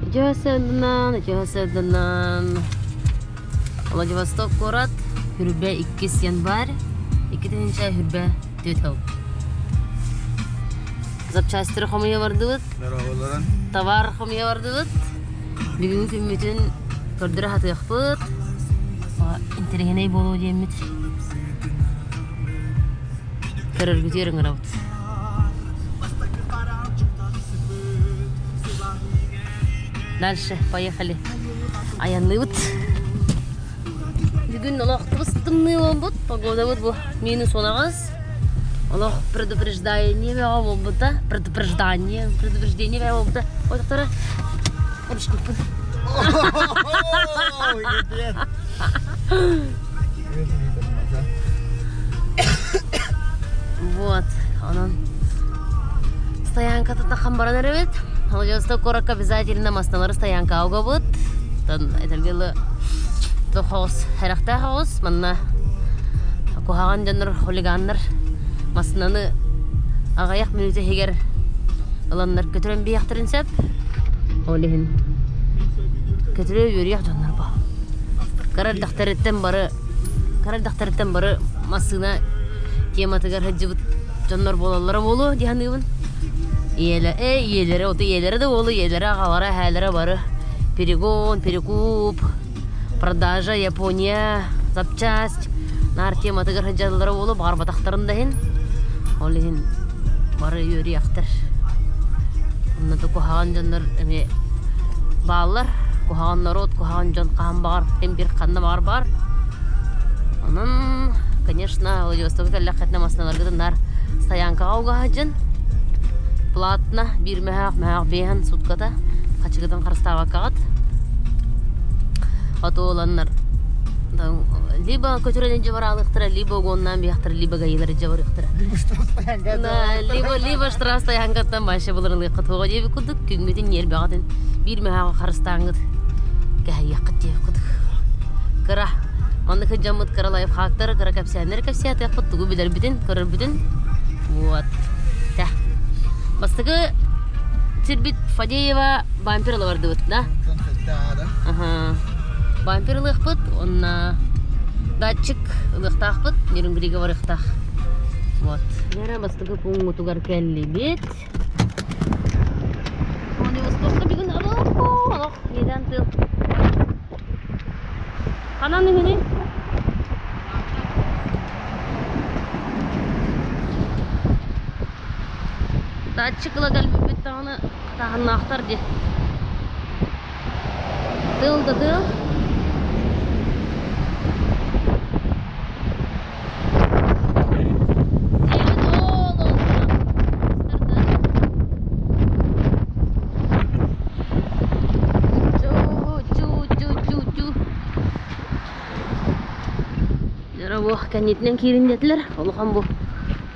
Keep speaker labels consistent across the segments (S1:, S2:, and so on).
S1: Үтүө сарсыарданан, Владивосток куорат, Хүрбэ 2 январь, 2024 сыл. Запчастары хомуйа бардыбыт, товар хомуйа бардыбыт. Бүгүҥҥү күммүтүн көрдөрө сатыахпыт. Интэриэһинэй буолуо диэммит көрөргүтүгэр ыҥырабыт. Дальше поехали. Айанныыбыт. Бүгүн олох тымныы буолбут. Погодабыт бу минус 18. Олох предупреждение бөҕө буолбута. Предупреждание, предупреждение бөҕө буолбута. Ой, доктора, ручкуппун. Вот, онон стоянката тахан баран эрэбит. Владивосток куоракка обязательно массыыналары стоянкаҕа угабыт. Оттон этэргэ дылы хоҕус сэрэхтээх оҕус. Манна куһаҕан дьоннор, хулиганнар массыынаны аҕыйах мүнүүтэ иһигэр ыланнар көтүрэн биһиэхтэрин сөп. Ол иһин көтүрэ үөрүйэх дьоннор бу. Кыра эрдэхтэриттэн бары кыра эрдэхтэриттэн бары массыына тематыгар сылдьыбыт дьоннор буолаллара буолуо дии саныыбын. Ийэлэ, э, ийэлэрэ, ото ийэлэрэ да буолуо, ийэлэрэ, аҕалара, эһээлэрэ бары перегон, перекуп, продажа, Япония, запчасть наар тематыгар сылдьаллара буолуо, баҕарбатахтарын да иһин. Ол иһин бары үөрүйэхтэр. Онно да куһаҕан дьоннор эмиэ бааллар. Куһаҕан норуот, куһаҕан дьон хаһан баҕар, ким бир ханна баҕар баар. Онон, конечно, Владивостокка кэллэххитинэ массыыналаргытын наар стоянкаҕа угаһадьын. Платно, биир мөһөөх, мөһөөх биэһэн сутката хачыгытын харыстаабаккаҕыт. Отуоланнар либо көтүрэн илдьэ бараалыахтара, либо угоннаан биэхтэрэ, либо гаилар илдьэ барыахтара. Либо либо штраф стоянкаттан вообще былырылыаххыт суоҕа диэбит курдук күҥҥүтүн ньиэрбэҕитин биир мөһөөҕү харыстааҥҥыт кэһэйиэххит диэбит курдук. Кыра маннык сылдьаммыт кыра лайфхактары, кыра кэпсээннэри кэпсээтиэхпит, тугу билэрбитин, көрөрбүтүн. Вот. Тэ. Бастакы сирбит Фадеева бампер ыла бардыбыт, да? Ага. Бампер ылыахпыт, уонна датчик ылыахтаахпыт, Нерюнгрига барыахтаах. Вот. Лера бастакы пууҥҥутугар кэллибит. Владивостокка бүгүн олох иэдээн тыал. Ханан үһүнүй? Датчик ыла кэлбиппит даҕаны хатааһыннаахтар дии. Тыал да тыал. Дьиэбит оол ол Чу-чу-чу-чу-чу. Дьоро бу кэннитинэн киирин диэтилэр. Улахан бу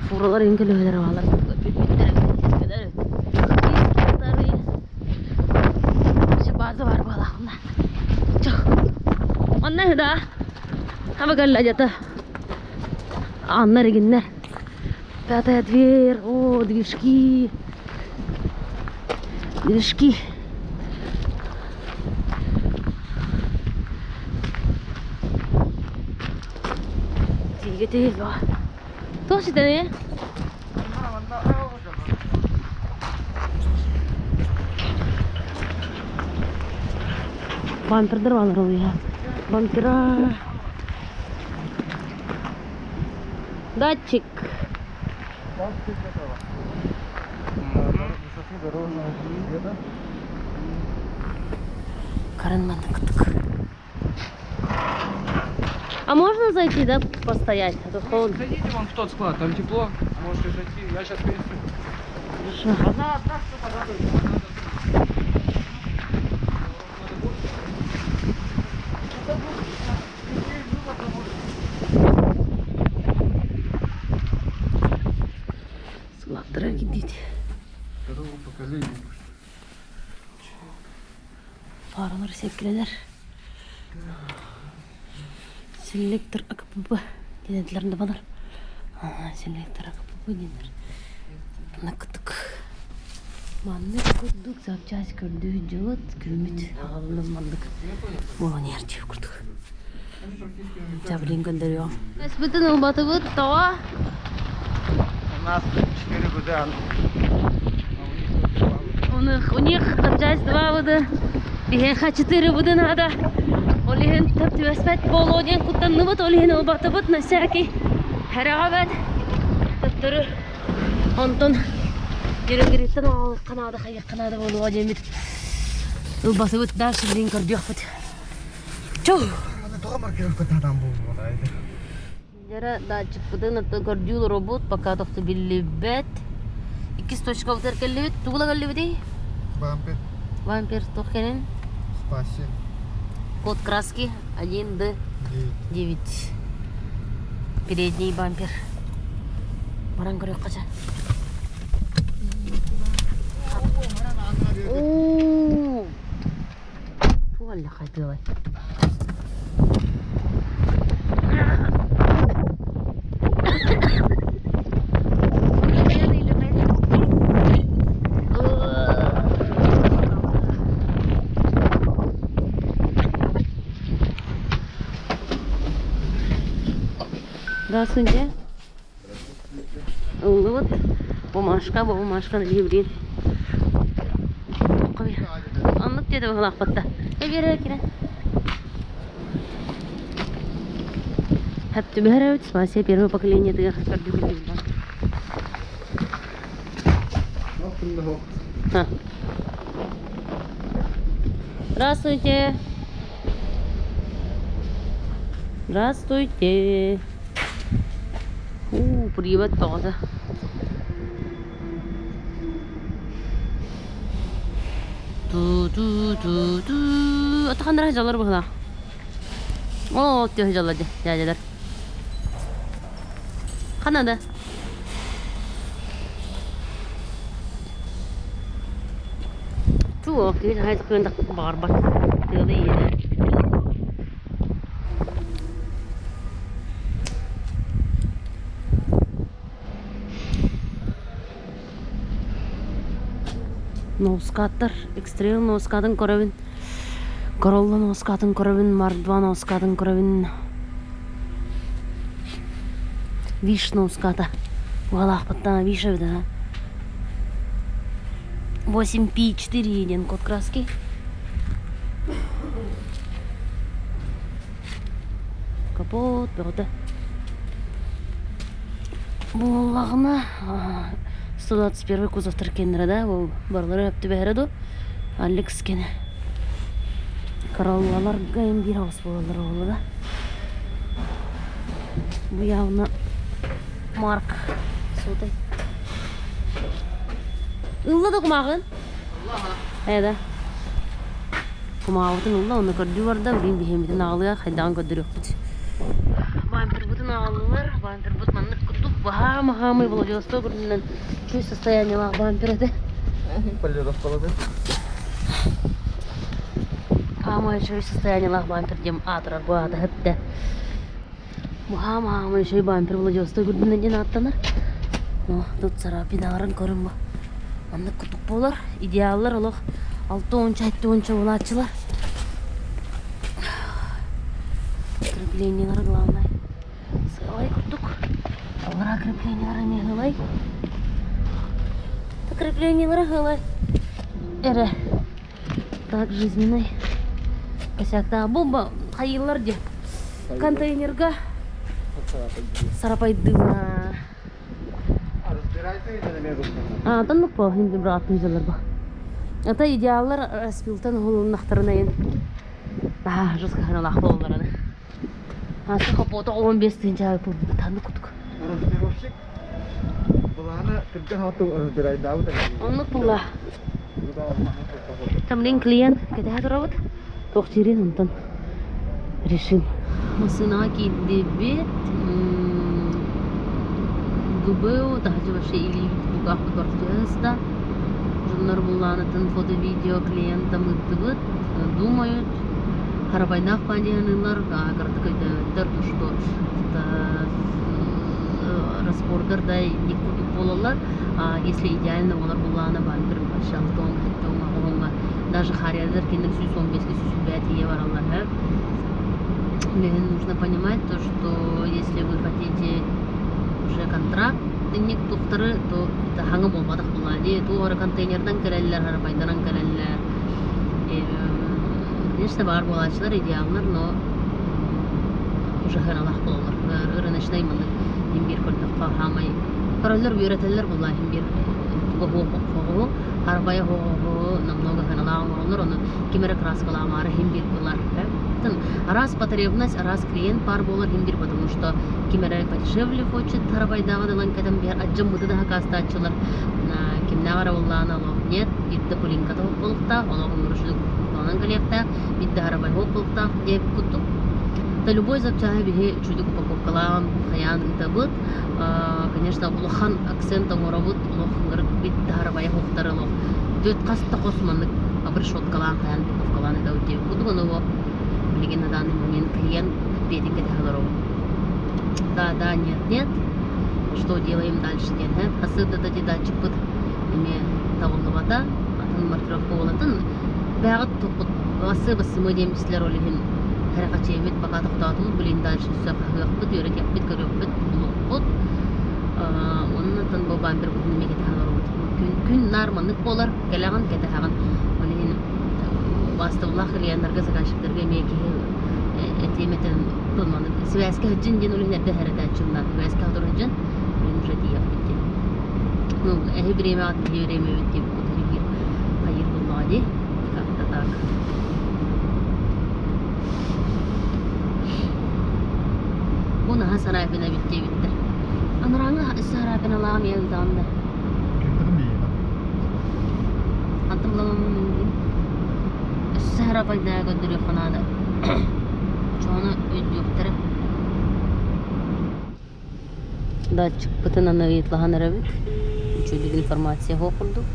S1: фуралар иҥ көлөһөлөр баалар. Бүппүттэр эбит. База бар буолаахна. Онно да Хаба где-то. Анна региннер. Пятая дверь. О, движки. Движки. Тиги тиги Туох ситэний? Бампердар баалар ол Бампера. Датчик. Карен кытык. А можно зайти, да, постоять? А то холодно.
S2: Зайдите вон в тот склад, там тепло, можете зайти. Я сейчас принесу.
S1: Хорошо.
S2: Одна, одна, все понадобится.
S1: Склад идите.
S2: Второго поколения.
S1: Фаралар сепкилелер. Селектор АКПП диэнэлэрин балар. Селектор АКПП диэннэр. Накытык. Маннык курдук запчасть көрдүү дьылыт күммүт аҕалынан маннык буолан иһэр дии курдук. Чабрин көрдөрүөҕүм. Эспитин ылбатыбыт тоҕо?
S2: У нас 4 года.
S1: У них запчасть 2 выды, биһиэхэ 4 выды надо. Ол иһин төп түбэспэт буолуо диэн куттанныбыт, ол иһин ылбатыбыт на всякий хэрэҕэбэт. Төттөрү онтон Герегриттэн аҕалыахха наада, хайыахха наада буолуо диэммит ылбатыбыт дальше билин көрдүөхпүт. Чу!
S2: Тоҕо маркировка таһадан буолуо
S1: Дьара датчикпытын көрдүү олоробут, пока тохто биллибэт. Иккис точкабытыгар кэллибит. Тугула кэллибитий?
S2: Бампер.
S1: Бампер туох кэлин?
S2: Спаси.
S1: Код краски 1 Д 9. Передний бампер. Баран көрүөххэ ча. Оо! Туох хайдыалай? Здравствуйте. Ыллыбыт. Бумажка, бумажка блин. Оннук диэти быһылаахпытта. Эбиэрэ кирэ. Хэптүбэһэр спасибо первое поколение тыгар көрдүгүт. Здравствуйте. Здравствуйте. У, привет, тоҕото. Ту-ту-ту-ту. Атаханнара дьаллар быһылаах. Оо, төһө дьаллар дядялар. Ханада? Туох, киһи хайдах баҕарбат. Тыалы иһинэ. Ноускаттар, экстрейл ноускатын көрөбүн. Королла ноускатын көрөбүн, Мардва ноускатын көрөбүн. Виш ноуската. Угалаахпыттан виш эбит аха. 8P4 диэн код краски. Капот бөҕөтө. Буоллаҕына 121 кузовтар кэннэрэ да ол барылара өп түбэһэрэ ду Алекс кэнэ Короллаларга им биир аҕыс буолаллар буолла да бу явно Марк суотай ылла да кумааҕын Ээ да Кумааҕыбытын ылла уонна көрдүү барда, билигин биһиэммитин аҕалыа, хайдаҕын көрдөрүөхпүт. Бампербытын аҕаллылар, бампербыт маннык курдук баһаам-аһаамый Владивосток үрдүнэн үчүгэй состояниелаах бампер этэ.
S2: Полировкалады.
S1: Аамай үчүгэй состояниелаах бампер диэн аатырар бу аата эттэ. Баһаам-аһаамай үчүгэй бампер Владивосток үрдүнэн диэн ааттанар. Но тут царапиналарын көрүн бу. Маннык курдук буолар. Идеаллар олох 6-10 7-10 буолааччылар. Креплениелары главное сыалай курдук. Аллара креплениелары эмиэ сыалай. Креплениелары сыалай. Эрэ так жизненный косяктаах бу хайыылар дии контейнерга сарапайдыылар Аатан по хинди бырааттын дьыллар ба. Ата идеаллар распилтан уһулуннахтарына айын аа жестко ханалаах буоллараны. Асы хопото 15 тыынча танны кутук.
S2: Разбировщик былаана кырган хоту разбирайдаабыт.
S1: Оннук була. Тамлин клиент кэтэһэ турабыт. Туох диирин онтон решим. Массыынаҕа киирдибит. ГБУ таһырдьа вообще илиибит кулгаахпыт барытыгар сыста. Дьоннор буллаанытын фото-видео клиентам ыыттыбыт. Думают, харабайдаах пандианыылар кыратык өйдөөбөттөр, то что разбордар да инник курдук буолаллар. А если идеально олар буллаана бампер Шалтон, Хеттоҥҥа, Оһоҥҥо даже харьярдар кинилэр 115-ке 105 тиийэ бараллар һэ. Билигин нужно понимать то, что если вы хотите уже контракт инник тухтары, то это хаҥа буолбатах буоллаҕа дии. Туох эрэ контейнердан кэлэллэр, харабайданан кэлэллэр. Конечно, баар буолааччылар идеаллар, но уже сыаналаах буолаллар. Рыночнай маннык иһин биир көрдөххө хаамай көрөллөр, үөрэтэллэр буоллаа иһин биир туга хоҕуһу, харабайа хоҕуһу намного сыаналаах оҥороллор, ону ким эрэ краскалаамаары иһин биир ылар. Араас потребность, араас клиент баар буолар иһин биир, потому что ким эрэ подешевле хочет харабайдааҕын ылан кэтэн биһэр адьаммыты да хакаастааччылар кимнээх эрэ буоллаҕына олох нет, биирдэ пылинката буолуохтаах, олох үчүгэй куһаҕанан кэлиэхтээх, биирдэ харабай буолуохтаах диэбит курдук. Да любой запчаһы биһи үчүгэй упаковкалаан хайаан ыытабыт. Конечно, улахан акцент оҥоробут, олох ынырык биирдэ харабайа суохтар олох түөрт хас да хос маннык обрешеткалаан хайаан упаковкалаан ыытабыт диэбит курдук. Ону билигин на данный момент клиент ответин кэтэһэ олоробут. Да, да, нет, нет. Что делаем дальше диэн. Хасыт да датчикпыт эмиэ табыллыбата, атын маркировка буолатын. Бэҕэт туппут бассы-бассымы диэмчилэр ол иһин хэрэхэчиэмит пока тохтоотубут, блин дальше өссө хаһыахпыт, үөрэтиэхпит, көрүөхпүт, булуохпут. Оннуттан бу бампер бутун эмиэ кэтэһэн олоробут. Күн, күн наар маннык буолар, кэлэҕин, кэтэһэҕин. Ол иһин убаастабыллаах клиеннарга, заказчиктарга эмиэ киһи этиэм этэн маннык связка сылдьын диэн ол иһин эрдэ хэрэтээччим связка сылдьан блин уже тиийэхпит диэн. Ну, эһи бириэмэҕит биһи бириэмэбит диэбит курдук хайыыр буоллаҕа дии. Как-то так. Бу наһаа сараапина эбит диэбиттэр. Анарааҥҥы сараапиналааҕым ийэ ыытаҕын да.
S3: Кимтэн биһиэнэ?
S1: Хантан булалым Өссө сарапайдаа көрдөрүөххэ наада. Чоону өйдүөхтэрэ. Датчикпытын аны ыйытлаһан эрэбит. Үчүгэй информация суох курдук.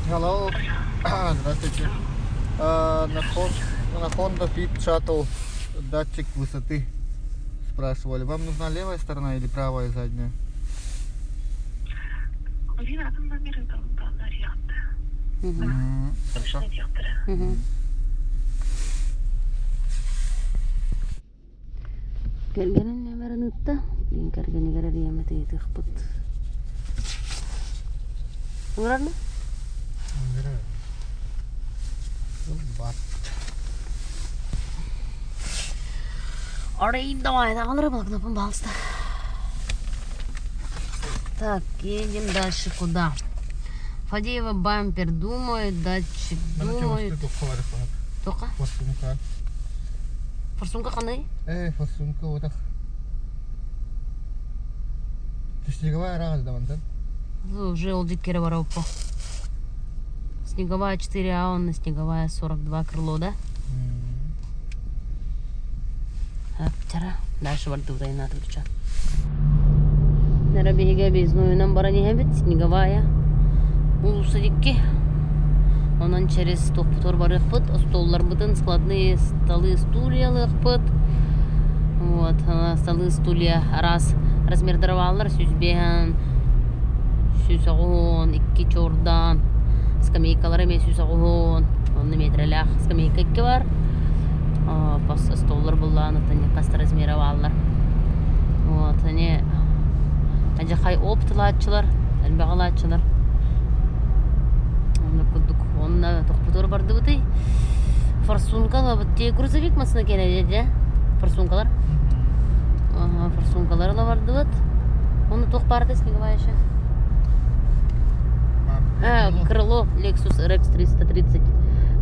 S3: Hello. Здравствуйте. На, на Honda Fit Shuttle датчик высоты спрашивали. Вам нужна левая сторона или правая задняя? Хорошо.
S1: Кэргэнин нөмерин ыытта. Билигин кэргэнигэр эрийэммит ыйытыахпыт. Ыҥырар ма?
S3: Ыҥырар. Бат.
S1: Арый давай, даҕалары блокнопун пожалуйста. Так, едем дальше куда? Фадеева бампер думает, датчик думает. Тока?
S3: Форсунка.
S1: Форсунка қандай?
S3: Э, форсунка вот так. Снеговая рага да?
S1: Уже ол диккере бараппа. Снеговая 4А, он на снеговая 42 крыло, да? Вчера. Дальше бардыбыт айнаатыбыт Нара биһиги объезднойунан баран иһэбит, снеговая уулусса дикки. Онон через тохпутугар барыахпыт, остуолларбытын складные столы, стулья ылыахпыт. Вот, столы, стулья араас размердара бааллар, 105, 110, икки чордан, скамейкалар эмиэ 110, онно метрэлээх скамейка икки бар. Столлар буллаан, хас размера бааллар. Вот, они Адьахай опт ылааччылар, элбэх ылааччылар. Онно курдук онно тохпутугар бардыбытый. Форсунка ылабыт дии. Грузовик массыына кэлэ дьэ. Форсункалар. Ага, форсункалар ыла бардыбыт. Онно туох баарда снеговая еще? А, крыло Lexus RX 330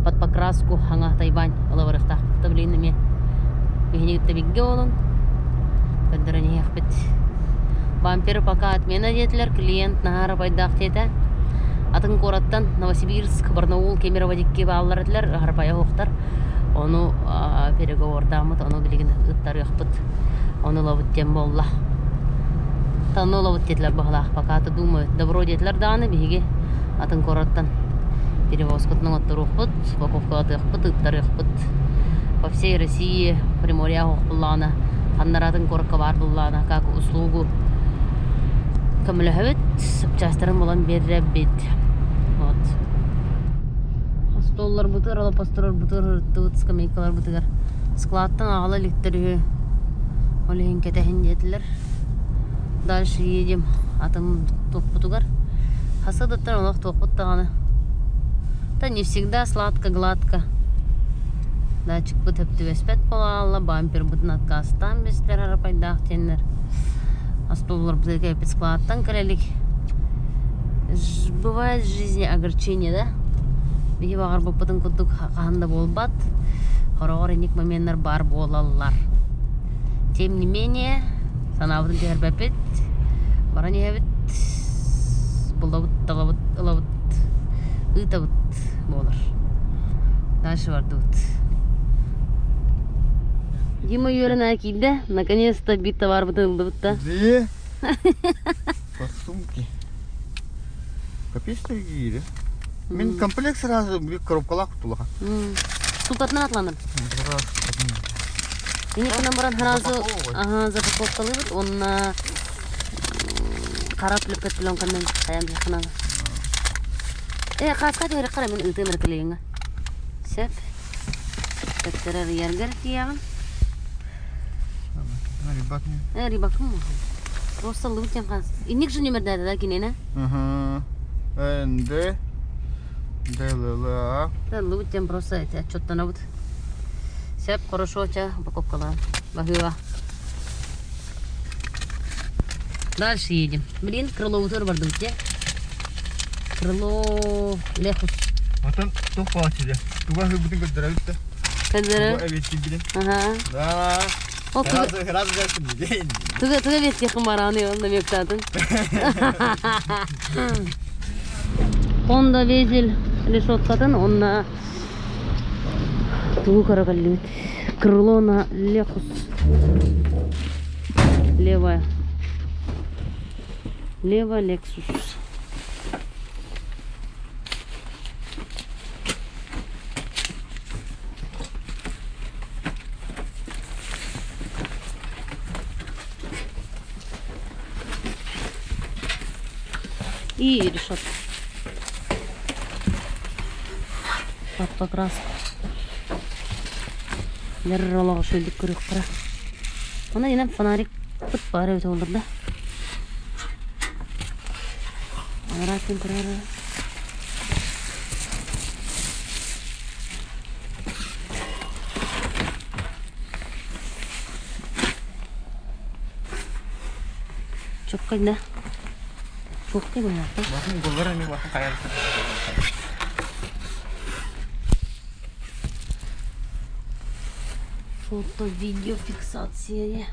S1: под покраску хаҥа Тайвань ыла барыахтаахпыт блин эмиэ биһиги кытта буолан көрдөрөн иһиэхпит. Бамперы пока отмена диэтилэр, клиент наһаа арабайдаах диэтэ. Атын куораттан Новосибирск, Барнаул, Кемерово дикки бааллар этилэр, арабайа оһохтор. Ону переговордааммыт, ону билигин ыттарыахпыт. Ону ылабыт диэн буолла. Ону ылабыт диэтилэр баһылаах, пока то думают. Добро диэтилэр даҕаны биһиги атын куораттан перевозкатын оҥотторуохпут, упаковкалатыахпыт, ыттарыахпыт. По всей России Приморья буллаҕына, ханна куоракка баар буллаҕына, как услугу көмөлөһөбүт, сапчаастарын булан биэрэбит. Вот. Остуолларбытыгар, олоппосторбутугар ырыттыбыт, скамейкаларбытыгар складтан аҕала иликтэр үһү. Ол иһин кэтэһин диэтилэр. Дальше едем атын туохпутугар. Хасыдыттан олох туохпут даҕаны. Да не всегда сладко-гладко. Датчикпыт өптүбэспэт буолаалла, бампербытын отказтаан бистэр арапайдаах диэннэр. Остуолларбытыгар кэлбит складтан кэлэлик. Бывает в жизни огорчение, да? Биһи баҕарбыппытын курдук хаһан да буолбат. Хороҕор инник моменнар баар буолаллар. Тем не менее, санаабытын түһэрбэппит, баран иһэбит, булабыт, талабыт, ылабыт, ыытабыт буолар. Дальше бардыбыт. Дима үөрэн киирдэ, наконец-то биир товарбытын ыллыбыт да.
S3: Две подсумки. Капец дорогие, Мин комплект сразу коробкалаах кутулаха.
S1: Штукатынан атланыр. Инекинен баран сразу ага, запаковкалыыбыт уонна хара плепет пленканан хайан ханан. Э, хааска түһэрэ хара мин ыытыам эрэ кэлиэҥҥэ. Сөп. Төттөрөр яргар тиийэҕин. Э, рыбакым. Просто лучше хас. Инник же номердады да кинена?
S3: Ага. НД ДЛЛА.
S1: Лучше просто эти отчеттанабыт. Сөп, хорошо, ча, упаковкалаан. Баһыыба. Дальше едем. Блин, крыло бардыбыт дьэ. Крыло Лехус.
S3: Отон туох баҕа Туга хыбытын көрдөрөбүт да.
S1: Көрдөрөр.
S3: Эбиттин
S1: Ага.
S3: Да.
S1: Ол туга
S3: Раз раз
S1: туга туга бетке бараны ол намектатын. Honda Vezel решеткатын онна тугу көрө Крыло на Лехус. Левая. Левая Lexus. И решетка. Под покраску. Нерролого шөлдүк көрүк Она инем фонарик пыт бары өтө олдур да. Анаратын көрөр. Чоккай да. Чоккай баягы.
S3: Бахын голлар эми бахын каяр.
S1: Фото, видео, фиксация.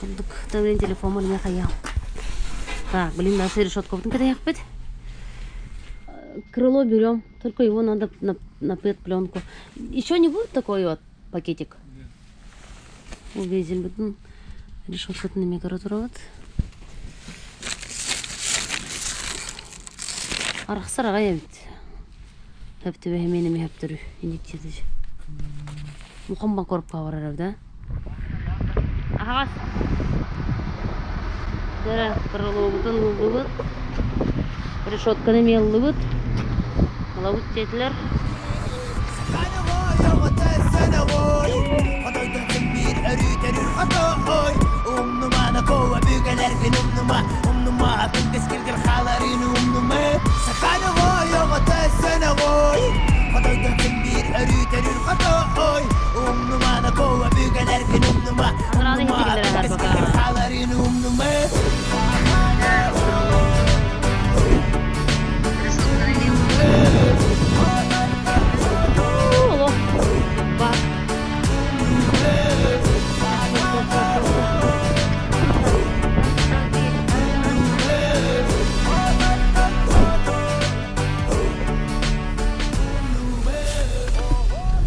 S1: Курдук төгүн телефон мне хаял. Так, блин, наша решетка вот когда я Крыло берем, только его надо на, на пленку. Еще не будет такой вот пакетик? Увезли бы. Решетка на микротурот. Арахсар ағай бит. Хөптүбэ хэмиэн эми хөптөрү иниктиэтэж. Мухамман коробка барар да? Аһаҕас. Дара крылобутун ыллыбыт. Решетканы эмиэ ыллыбыт. Ылабыт диэтилэр. Сразу иһитигилэр пока. Олох. Ба.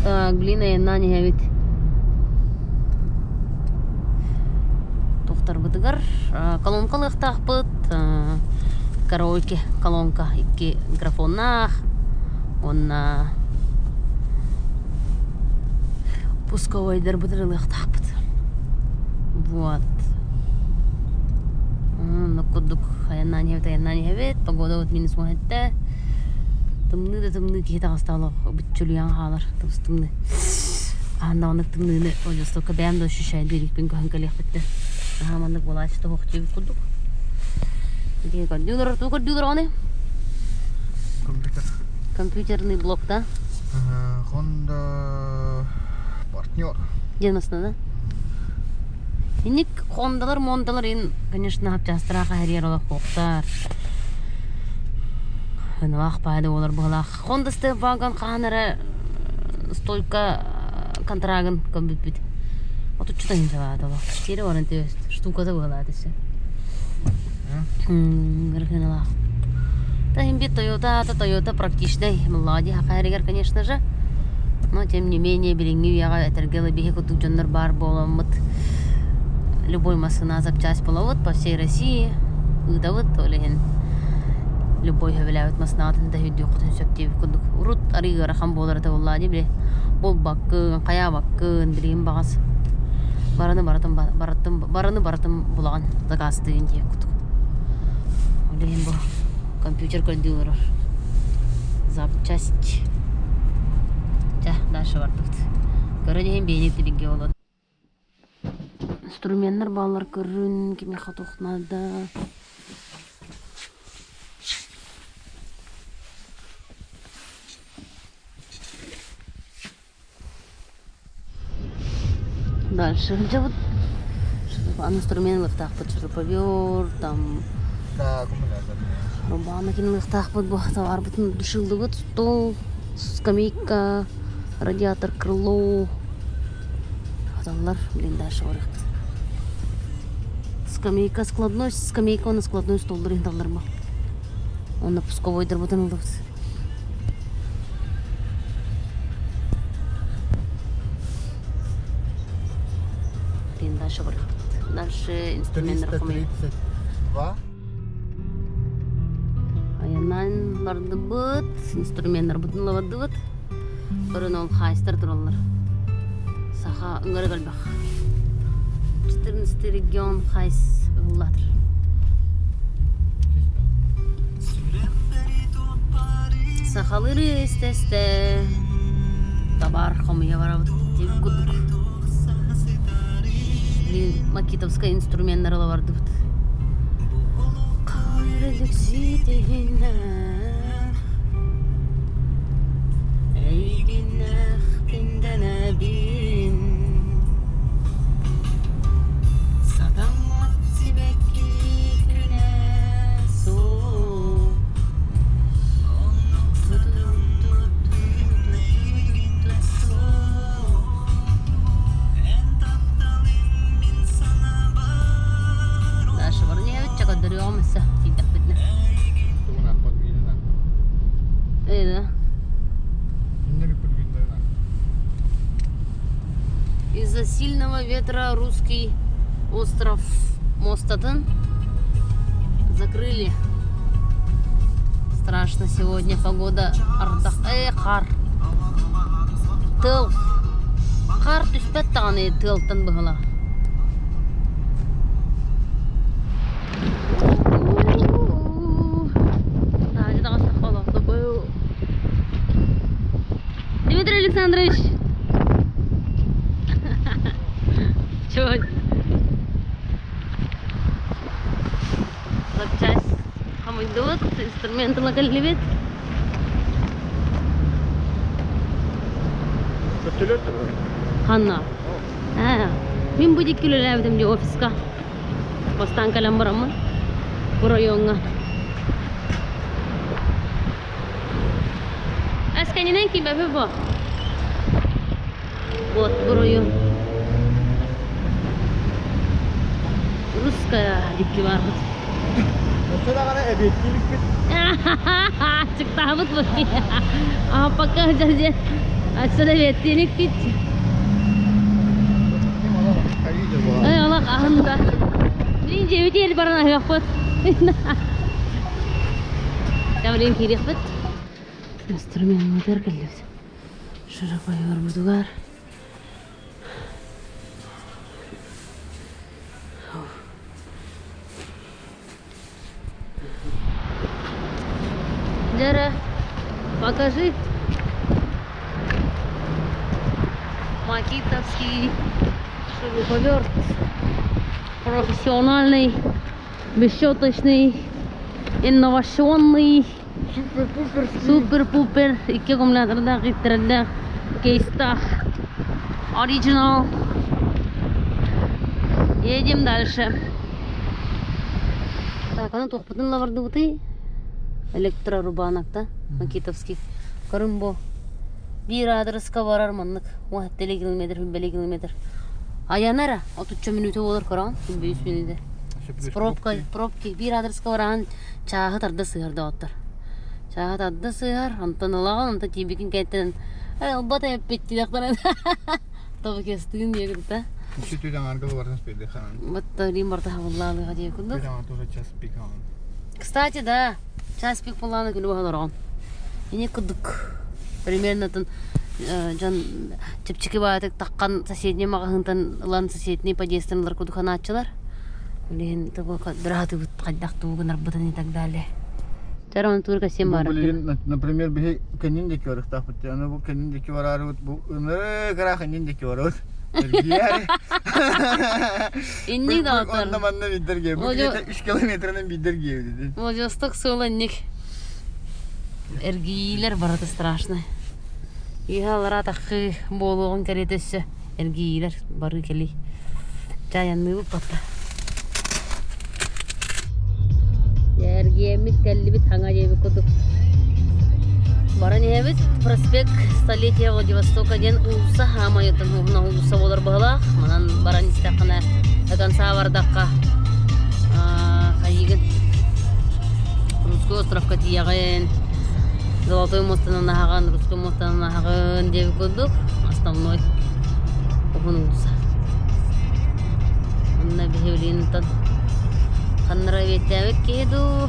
S1: Так, блин, айаннаан иһэбит. Тохторбутугар колонка ылыахтаахпыт. Караоке колонка икки микрофоннаах уонна Пусковойдарбытын ылыахтаахпыт. Вот. Оннук курдук айаннаан иһэбит, айаннаан иһэбит. Погода вот минус уон Тымныы да тымныы киһи таҕыста олох бүччүлүйэн хаалар. Тыбыс тымныы. Хаһан даҕаны тымныыны Владивостокка бэйэм да ощущайдыы иликпин көһөн кэлиэхпиттэн. Наһаа маннык буолааччы тоһуох диэбит курдук. Ити көрдүү олорор, тугу көрдүү олороҕуный?
S3: Компьютер.
S1: Компьютерный блок, да?
S3: Honda партнер.
S1: Диэн основа. Инник Хондалар, Мондалар ин, конечно, хапчаастараах эһэрийэр олоххуохтар. Ынылаах баайда буолар быһылаах. Honda Step Wagon хаһан эрэ стойка контрагын көмбүппүт. Отуччу тыһыынча баата олох. Тиэрэ баран штуката быһылаат өссө. Ырыхыналаах. Та иһин Toyota аата Toyota практичный. Мелодия хахайрыгар, конечно же. Но тем не менее билиҥҥи үйэҕэ этэргэ дылы биһи курдук дьоннор баар буоламмыт любой массыына запчасть булабыт по всей России ыытабыт ол иһин любой сөбүлээбит массыынаҕытын да өйдүөххүтүн сөп диэбит курдук урут арыы ыарахан буолар этэ буоллаа дии били булбаккын хайаабаккын билигин баҕас барыны барытын барытын барыны барытын булаҕын заказтыын диэбит курдук ол иһин бу компьютер көрдүү олорор запчасть чэ дальше бардыбыт көрөн иһин биэни тилигге болот инструменнар бааллар көрүн кимиэхэ туох наада Дальше сылдьабыт. Инструмент ылыахтаахпыт шуруповерт, там рубанок ылыахтаахпыт бу товарбытын душилдыбыт стол, скамейка, радиатор, крыло. Аталлар, блин, дальше барыахпыт. Скамейка складной, скамейка уонна складной столлар иһин ма. Онно пусковойдарбытын ыллыбыт. Блин, дальше барыахпыт. Дальше инструменттар хомуйа.
S3: 332.
S1: Айаннаан бардыбыт, инструменнарбытын ылабардыбыт. Көрөн ол хаайыстар тураллар. Саха ыҥырык элбэх. 14 регион хайс ыллатыр. Сахалары истесте табар хомуйа барабыт диэбит курдук. Блин, макитовскай инструменнары ыла бардыбыт. Эйгиннэхпин дэнэбин Сатаммат сибэкки күнэ суох Даша Вороневича көрдөрүөҕүм өссө тиийдэхпитинэ. Ээ Из-за сильного ветра русский остров мостатын закрыли. Страшно сегодня погода. Ардах. Э, хаар. Тыал. Хаар түспэт даҕаны тыалтан быһыла. Дмитрий Александрович! Чего? Запчасть хомуйдубут, инструмент кэллибит. Ханна? Ээ, мин бу диэки үлэлээбитим дии офиска. Бастаан кэлэн бараммын бу райоҥҥа. Эскэнинэн киирбэппит буо. Вот бу район. Русская диэки баарбыт.
S3: Өссө даҕаны эбиэттии иликпит.
S1: Аччыктаабыт бу. А пока дядя отсюда эбиэттии иликпит. Эй, олох аһында. Блин, дьиэбит ел баран аһыахпыт. Блин, киириэхпит. Инструмент кэллибит. Шуруповербутугар. Дьэ покажи. Макитовский шуруповерт. Профессиональный, бесщеточный, инновационный, супер-пупер, икки аккумулятордаах, иттэрэллээх, кейстаах, оригинал. Едем дальше. Так, аны туохпутун лабардыбытый? Электрорубанокта, Макитовский. Көрүн бу. Биир аадырыска барар маннык 17 километр, 20 километр. Айана эрэ, 30 мүнүүтэ буолар көрөҕүн, 23 мүнүүтэ. Пробка, пробки биир аадырыска бараҕын чааһы тарда сыһар доҕоттор. Чааһы тарда сыһар, онтон ылаҕын, онтон тиийбикин кэнниттэн ылбат эппиттиэхтэрин тобукестыын диэбит
S3: Еще ты там аргал варнас пейдехан.
S1: Вот Рим барта хабыллаалыга диye курдук.
S3: Тоже час пик.
S1: Кстати, да, час пик буоллаҕына күнү быһа олороҕун. Ини курдук примерно дьон чэпчэки баайытык таххан соседний маҕаһыынтан ылан соседний подъездтан ылар курдук санааччылар. Билигин быраатыбыт хайдах тугу гынарбытын и так далее. Чара турка всем баар.
S3: Билигин, например, биһи кэннин диэки барыахтаахпыт. Аны бу кэннин диэки бараарыбыт бу ынырык ыраах иннин диэки барабыт.
S1: Инник даҕатар.
S3: Онно манна биддерге. Бу где-то 3 километрынан биддерге dedi.
S1: Владивосток суола инник. Эргиилэр барыта страшно. Иһалара таххы буолуоҕун кэриэтэ өссө эргиилэр бары кэлий. Чаянныыбыт батта. Эргиэммит кэллибит хаҥа диэбит курдук. Баран иһэбит проспект Столетия Владивостока диэн уулусса хаамайыттан уһун уулусса буолар быһылаах. Манан баран истэххинэ до конца бардахха хайыгын Русский островка тиийэҕин, Золотой муостанан аһаҕын, Русский муостанан аһаҕын диэбит курдук основной уһун уулусса. Онно биһиги ханнара эбиэттээбит киһи дуу,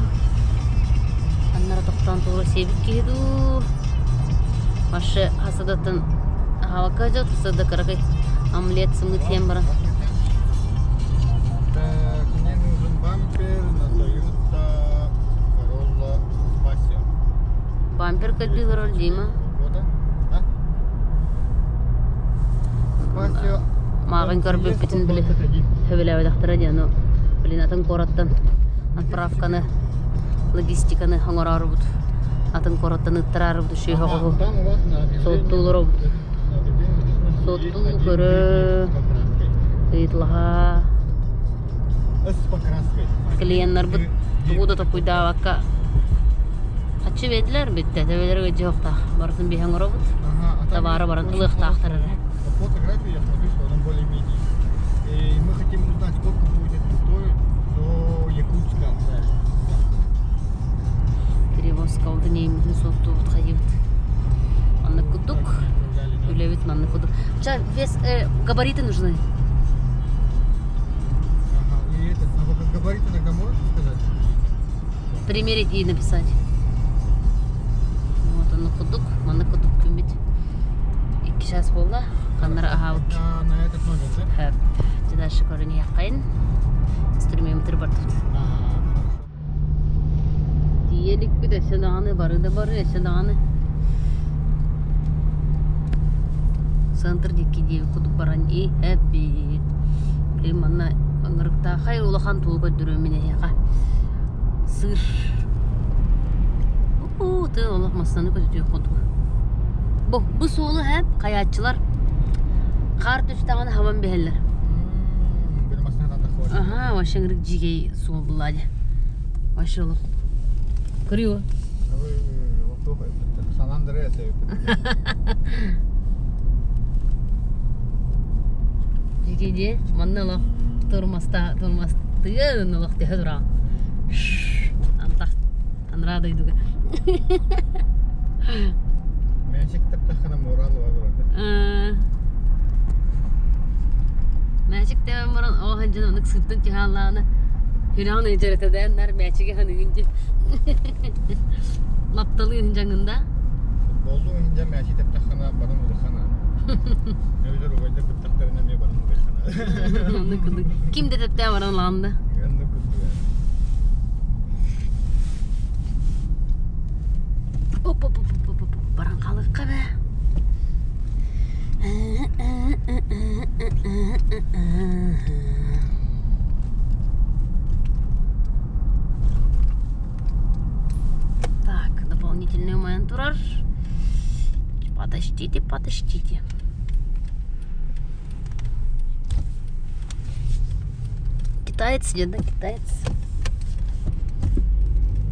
S1: ханнара тохтоон туура сиэбит киһи дуу. Вообще хасадаттан аһаабакка дьот, хасада кыракый омлет сымыт сиэн баран.
S3: Так, мне нужен бампер на Toyota Corolla Spacio.
S1: Бампер көрдүү Дима.
S3: Года? А? Spacio.
S1: Мааҕын көрбүппүтүн били сөбүлээбэтэхтэрэ диэн блин атын куораттан отправканы логистиканы оҥороорубут атын куораттан ыттараарыбыт үчүгэй оҕоһу суоттуулоробут суоттуу көрө ыйыталаһа клиеннарбыт тугу да толкуйдаабакка хаччы биэрдилэр бүттэ төбөлөрө ыдьыһыахтаах барытын биһэн оҥоробут табаары баран ылыахтаахтар эрэ
S3: По фотографии я смотрю, что она более-менее. И мы хотим узнать, сколько будет это стоить до Якутска.
S1: Перевозка неймитин суоттуубут хайыбыт маннык курдук үлэбит маннык курдук вес габариты нужны.
S3: Ага, и этот, а вы габариты тогда можете сказать?
S1: Примерить и написать. Вот он курдук, маннык курдук күммүт. Икки час буолла. Ханнара аһаабыт.
S3: На, на этот номер, да?
S1: Дьэ дальше көрүнүөххайын. Инструменттер бардыбыт.
S3: Ага, хорошо.
S1: Тиийэликпит өссө даҕаны бары да бары өссө даҕаны центр диэки диэбит курдук баран иһэбит. Блин, манна ыҥырыктаахай улахан туу көрдөрүөм мин эһиэхэ. Сыр. Уу, тыа олох массыынаны көтүтүөх курдук. Бу, бу суолу һэ хайааччылар хаар түстэҕинэ хабан биһэллэр.
S3: Били массыына таххар.
S1: Аха, вообще ыҥырык дьиикэй суол буллаа дьэ. Вообще олох. Кырыва.
S3: Сан Андреас
S1: Дьиикэй дии, манна олох тормозта тормозтыан олох тэһэ тураҕын. Антах анараа дойдуга.
S3: Мээчик таптаххына мурал бар.
S1: Мээчик тэбэн баран оо сылдьан оннук сыттан түһэ Хүрэҕин ыдьарытадаан нар мээчиги ханыгын дьэ. Лапталыы дьаҥында.
S3: Футболлуу иһинде мээчик таптаххына баран улахана. Эбэтэр убайдар кыттахтарына эмиэ баран ылыахха
S1: Оннук курдук. Ким да тэптээн баран ылаҕын да?
S3: Оннук курдук.
S1: Оп оп оп оп оп баран хаалыахха бээ. Так, дополнительный умайан турар. Подождите, подождите. Китаец идет, да, китаец.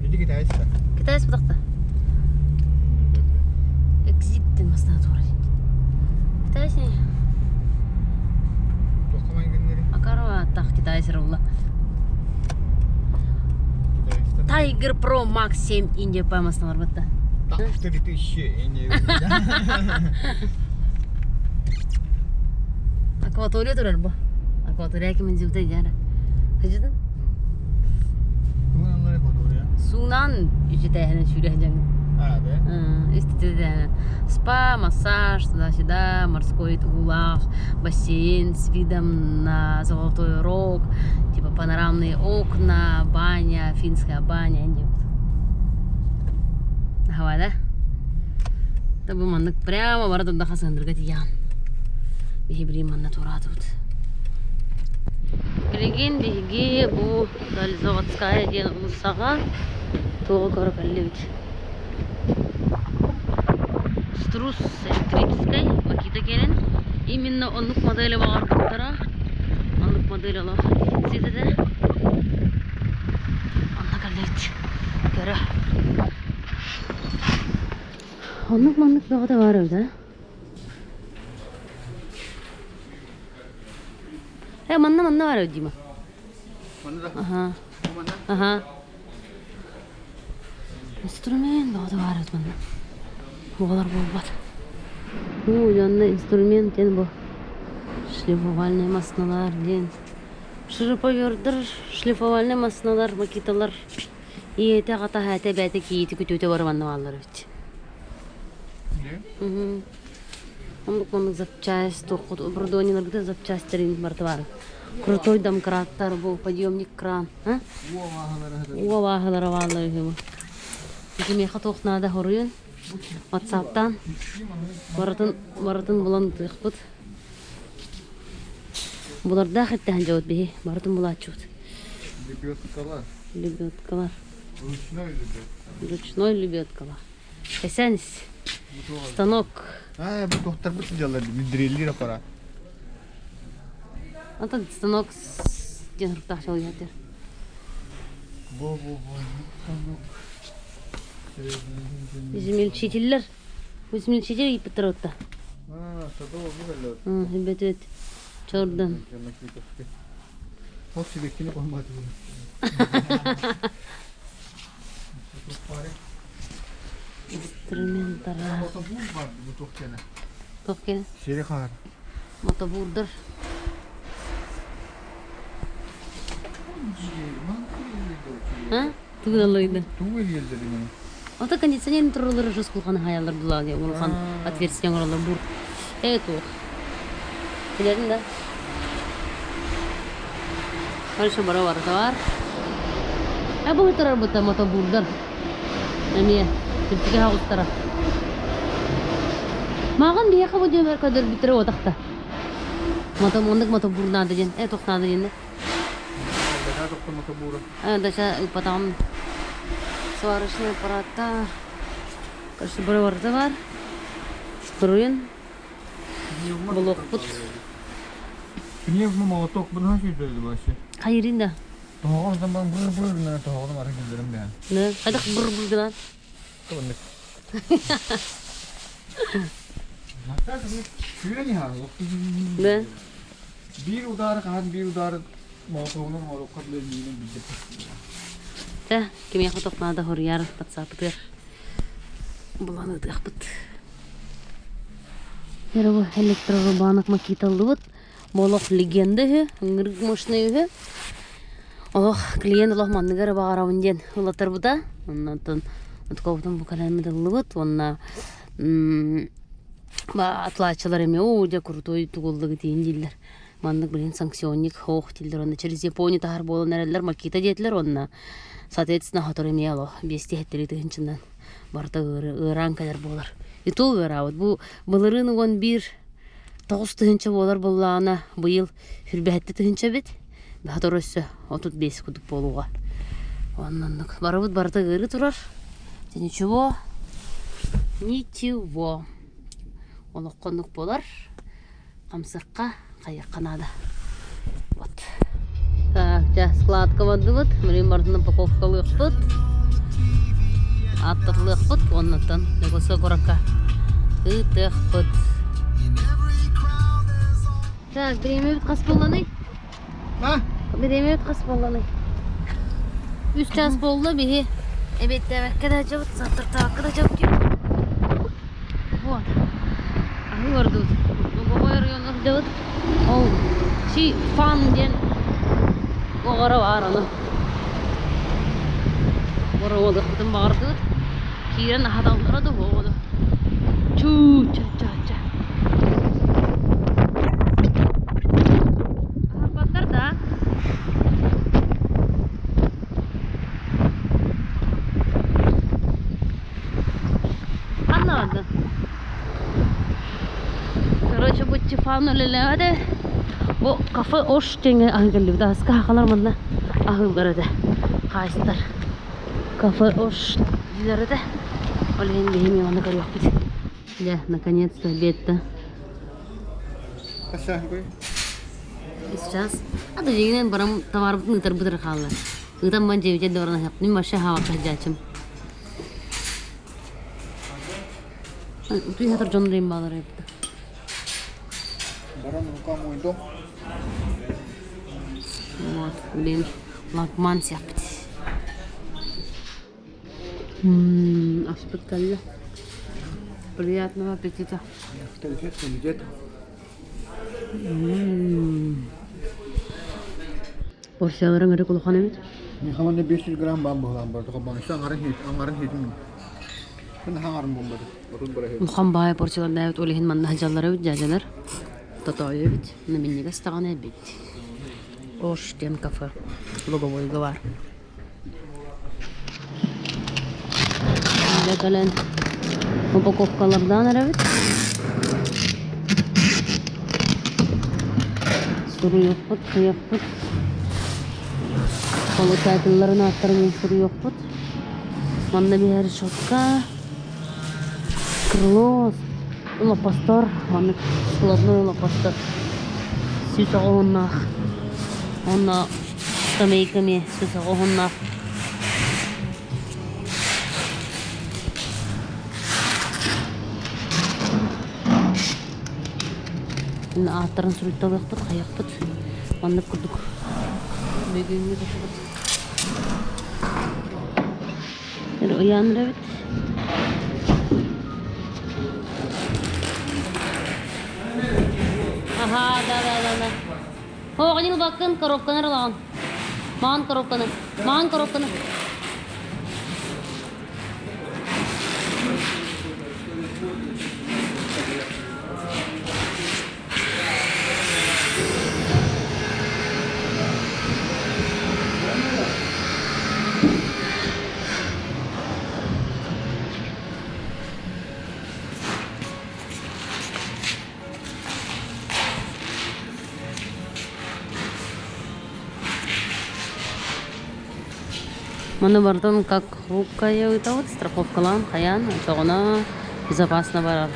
S3: Иди китаец да.
S1: Китаец бутахта. Экзит ден масына тура. Китаец не? Акарова так китаец рулла. Tiger Pro Max 7 Индия паймасына барбытта.
S3: Так, 4000 Индия.
S1: Акватория турар бу. Акватория кимин жибите жара. Хыжыдын? Суунан үчүтээһинэн сүүрэх дьаҥ.
S3: А, да?
S1: Иститэ спа, массаж, туда-сюда, морской уулаах, бассейн с видом на Золотой Рог, типа панорамные окна, баня, финская баня. Давай, да? Табы маннык прямо бара турда хасандырга тиян. Биһи билим манна тураатыбыт. Билигин биһиги бу Дальзаводская диэн уулуссаҕа туоҕу көрө кэллибит. Струс электрическай Макита кэлэн именно оннук модели баҕарбыттара. Оннук модель олох дефицит этэ. Онно кэллибит. Көрө. Оннук маннык бөҕөтө баар эбит, а? Э, манна манна баар эбит Дима.
S3: Манна да?
S1: Аха.
S3: Манна?
S1: Аха. Инструмент бөҕөтө баар эбит манна. Буолар буолбат. Ну, дьонно инструмент диэн бу шлифовальный массыналар диэн. Шуруповерттар, шлифовальный массыналар, макиталар ийэтэ аҕата эһээтэ эбээтэ кийиити күтүөтэ бары манна бааллар эбит. Оннук маннык запчасть туоххут оборудованиеларгыта запчастьтарын барыта баар. Крутой домкраттар бу подъемник кран. А? Уо-вааһылара бааллар үһү бу. Кимиэхэ туох наада хоруйун WhatsApp-тан барытын барытын булан тыахпыт. Булардаах эттэһэн дьобут биһи барытын булааччыбыт.
S3: Лебедкалар.
S1: Лебедкалар.
S3: Ручной лебедка.
S1: Ручной лебедкалар. Эсенс. Станок.
S3: А, бу тохтарбыт сылдьаллар дреллир аппарат.
S1: Антон станок диэн суруктаах чалыйатыр.
S3: Бу бу бу станок.
S1: Измельчителлэр. Измельчитель ииппиттэр отта.
S3: А, садовый бу
S1: Бөтүөт. Чордан.
S3: Ол сибэккини қоймады.
S1: Инструменттара.
S3: Мотобур бар бу туох кэнэ.
S1: Туох кэнэ?
S3: Сири хаар.
S1: Мотобурдар. А? Тугун аллайда.
S3: Тугу елдер именно.
S1: Ото кондиционер турулары жус кулхан хаялар була диye улахан отверстие оҥороллор бур. Э туох. Билэрин да. Хорошо бара барыта бар. Э бу турар бута мотобурдар. Эмиэ чэпчэки хаҕыстара. Мааҕын биһиэхэ бу дьиэбэр көрдөрбүттэрэ уотахта. Мото оннук мотобур наада диэн, э туох наада диэн
S3: Бэһээ тохто мотобура.
S1: Э дача ыппатаҕым сварочный аппараттар. Короче, бары барыта бар. Туруйун. Булуохпут.
S3: Пневмомолоток бу сүүрдэ вообще.
S1: Хайырын да.
S3: Тоһоҕон заман быр быр гына тоһоҕону баран киллэрим бэйэн.
S1: Не, хайдах быр быр гынан.
S3: Тоннык.
S1: Да.
S3: Биир удары хаһан биир удары молотогунан оҥоруохха билэр билбит.
S1: Тэ, кимиэхэ туох наада хоруйар батсаапытыгар булан ыытыахпыт. Бу электрорубанок макиталлыбыт. Бу олох легенда үһү, ыҥырык мощный үһү. Олох клиент олох манныгар баҕарабын диэн ылатарбыта. Оннотон отковутун бу кэлэммит ыллыбыт уонна Атлааччылар эмиэ оо дьэ крутой тугуллугу тиин дииллэр. Маннык билин санкционник хоох дииллэр уонна через Японию таһар буолан эрэллэр Макита диэтилэр уонна соответственно хотору эмиэ олох биэстии хэттэрии тыһыынчанан барыта ыараан кэлэр буолар. И то ыараабыт. Бу былырыын 11,9 тыһыынча буолар буоллаҕына быйыл 27 тыһыынча эбит. Сотору өссө 35 курдук буолуоҕа. Оннук барыбыт барыта ыарыы турар. Ничего, ничего. Олоххо оннук буолар. Хамсыкка хайыахха наада. Вот. Так, дьэ, складка бардыбыт. Билигин барытын упаковкалыахпыт. Аттатылыахпыт уоннаттан Лөгөсө куоракка ыытыахпыт. Так, бириэмэбит хас буолланый?
S3: А?
S1: Бириэмэбит хас буолланый? 3 час буолла биһи эбиэттээбэккэ да дьабыт, саттартаабакка да дьабыт Вот. Аһыы ордубут. Луговой районугар сылдьабыт. Ол Чи Фан диэн оҕоро баар ону. Боруобалыахпытын баҕардыбыт. Киирэн аһаталлара да буолуо. Чуу ча ча ча. Аһаппаттар да. Ханна бардын? Короче, бу Тифан үлэлээбэтэ. Бу кафе Ош диэҥҥэ аһыы кэллибит. Аска хахалар манна аһыыллар этэ. Хаайыстар. Кафе Ош дииллэр этэ. Ол иһин биһи эмиэ манна көрүөхпүт. Дьэ, наконец-то обедта. Сейчас. А то дьиҥинэн баран товарбытын ыытарбыт эрэ хаалла. Ыытан баран дьиэбитигэр да баран аһыахпын. Мин вообще аһаабакка сылдьааччым. Утуй хатар дьон дайым баалар эбит.
S3: Баран рука мой дом.
S1: Вот, блин, лагман сиэхпит. Аспыт кэллэ. Приятного аппетита.
S3: Авторитет комитет.
S1: Порцияларың эрэ улахан эбит.
S3: Михаланы 500 грамм баан быһылаан бар. Аңарын хитин.
S1: Улахан баай порциялардаабыт ол иһин манна сылдьаллар эбит дьээдьэлэр. Тотоойу эбит, минньигэс даҕаны эбит. Ош диэн кафе Луговойга баар. Дьэ кэлэн упаковкалардаан эрэбит. Суруйуохпут, суруйуохпут. Получателларын ааттарын суруйуохпут. Манна биһэр щетка, крыло, лопастар, маннык складной лопастар 190-наах. Уонна скамейка эмиэ 190-наах. Ааттарын суруйталыахпыт, хайыахпыт. Маннык курдук бүгүҥҥү тутубут. Ыйаан эрэбит. Ага, да, да, да, да. Оҕонньор баккын коробканы ылаҕын. Маҕан коробканы. Маҕан коробканы. Маны барытын как хрупкая ыытабыт, страховкалаан хайаан, очоҕуна безопасно барар.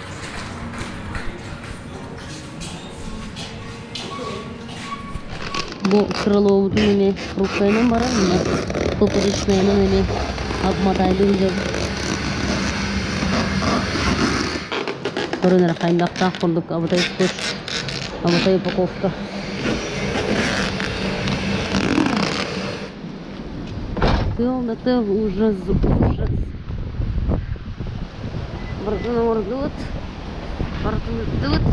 S1: Бу крылобутун эмиэ хрупкайынан барар, мына пупыречнайынан эмиэ обмотайдыын дьон. Көрөн эрэ хайдахтаах курдук абытай скотч, абытай упаковка. Тыал да тыал, ужас, ужас. Барытын оҥордубут, барытын ыттыбыт.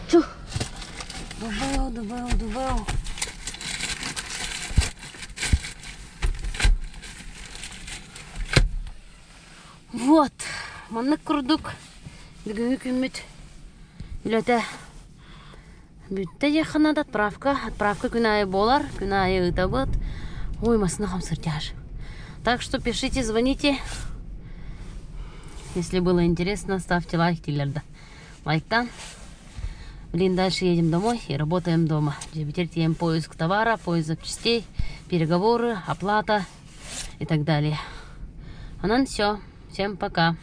S1: Чу. Дубау, дубау, дубау. Маннык курдук бүгүҥҥү күммүт үлэтэ бүттэ диэххэ наада. Отправка, отправка күн аайы буолар, күн аайы ыытабыт. Ой, массыына хамсырдьаар. Так что пишите, звоните. Если было интересно, ставьте лайк дииллэр да. Лайктан. Блин, дальше едем домой и работаем дома. Теперь поиск товара, поиск запчастей, переговоры, оплата и так далее. Онон все. Всем пока.